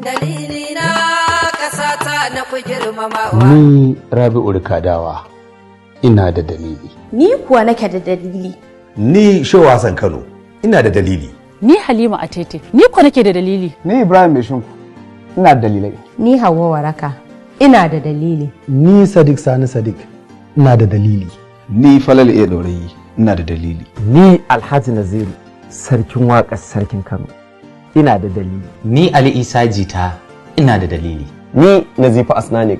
Dalili na ƙasata na ku girmamawa. Ni Rabi'u Rikadawa ina da dalili. Ni kuwa nake da dalili. Ni Shehu Hassan Kano ina da dalili. Ni Halima Atete, ni kuwa nake da dalili. Ni Ibrahim Meshinku ina da dalilai. Ni Hauwa Waraka ina da dalili. Ni Sadiq Sani Sadiq ina da dalili. Ni Falal A Ɗorayi ina da dalili. Ni Alhaji Naziru sarkin waƙar sarkin Kano ina da dalili. Ni Ali Isa Jita ina da dalili. Ni Nazifa Asnanik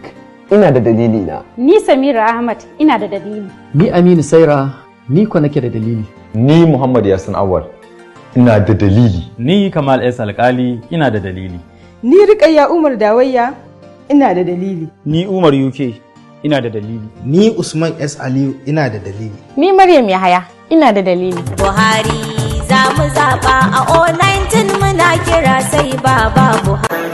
ina da dalili na. Ni Samira Ahmad ina da dalili. Ni Aminu Saira ni kuwa nake da dalili. Ni Muhammad Yasin Awal ina da dalili. Ni Kamal S Alkali ina da dalili. Ni Rukayya Umar Dawayya ina da dalili. Ni Umar UK ina da dalili. Ni Usman S Aliyu ina da dalili. Ni Maryam Yahaya ina da dalili. Buhari za mu zaɓa a O19, muna kira sai Baba Buhari.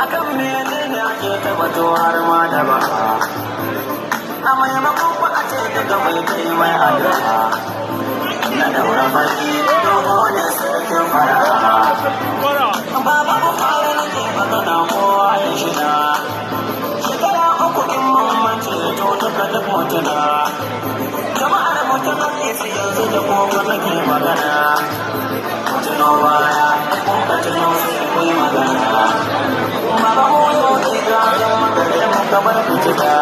Akan menene ake tabbato har ma da ba a maimakon ba a ce daga mai kai mai addu'a na daura baki dogo ne sarkin fara. Baba Buhari nake magana, kowa ya shida shekara 3 in mun mace to duka duk mutuna jama'ar mu ta su yanzu da ko nake magana, tuno baya kun ka tuno sai ku yi magana. Baba mu yau ne ga magare mu kamar fitina.